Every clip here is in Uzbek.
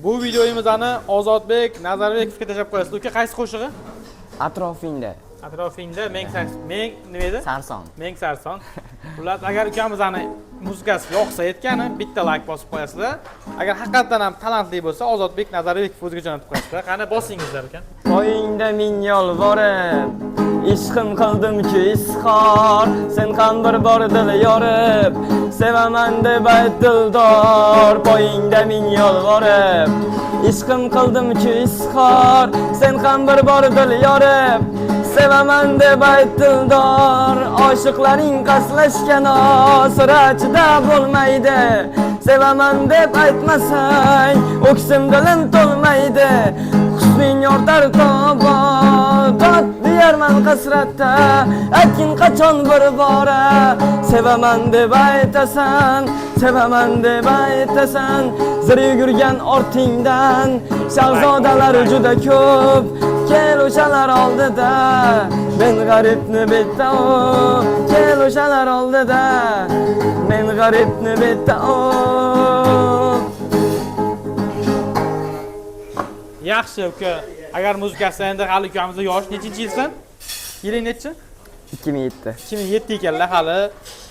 Bu videomizni Ozodbek Nazarbekovga tashlab qo'yasizlar. Uka, qaysi qo'shig'i? Atrofingda. Atrofingda meng meng nima edi? Sarson. Meng sarson. Xullas, agar ukamizni muzikasi yoqsa aytgani, bitta like bosib qo'yasizlar. Agar haqiqatdan ham talantli bo'lsa, Ozodbek Nazarbekov o'ziga jo'natib qo'yasizlar. Qani, bosingizlar, uka. Poyingda ming yolvorib, ishqim qildimki izhor. Sen ham bir bor dil yorib, sevaman deb ayt, dildor. Poyingda ming yolvorib, ishqim qildimki izhor. Sen ham bir bor dil yorib, sevaman deb ayt, dildor. Oshiqlaring qasdlashgan, sira chidab bo'lmaydi. Sevaman deb aytmasang, o'ksim, dilim to'lmaydi. Husning ortar tobon, dod deyarman hasratda. Aytgin, qachon bir bora sevaman deb aytasan, sevaman deb aytasan? Zir yugurgan ortingdan shahzodalar juda ko'p. Kel, o'shalar oldida men g'aribni bitta o'p. Kel, o'shalar oldida men g'aribni bitta o'p. Yaxshi, uka. Agar muzikasi, endi hali ukamiz yosh, nechinchi yilsan? Yiling nechi? 2007. 2007 ekanlar hali.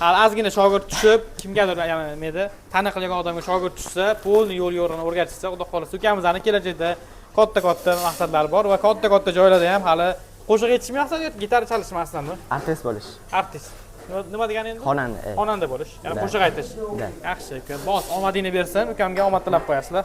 Hali ozgina shogird tushib, kimgadir, ya'ni nima edi, taniqli odamga shogird tushsa, полный yo'l yo'rig'ini o'rgatishsa, xudo xohlasa, ukamizni kelajakda katta katta maqsadlari bor va katta katta joylarda ham hali qo'shiq aytishmi maqsad yoki gitara chalishmi aslanmi? Artist bo'lish. Artist. Nima degani endi? Xonanda. Xonanda bo'lish. Ya'ni Да. qo'shiq aytish. Да. Yaxshi, uka. Bos, omadingni bersin, ukamga omad tilab qo'yasizlar.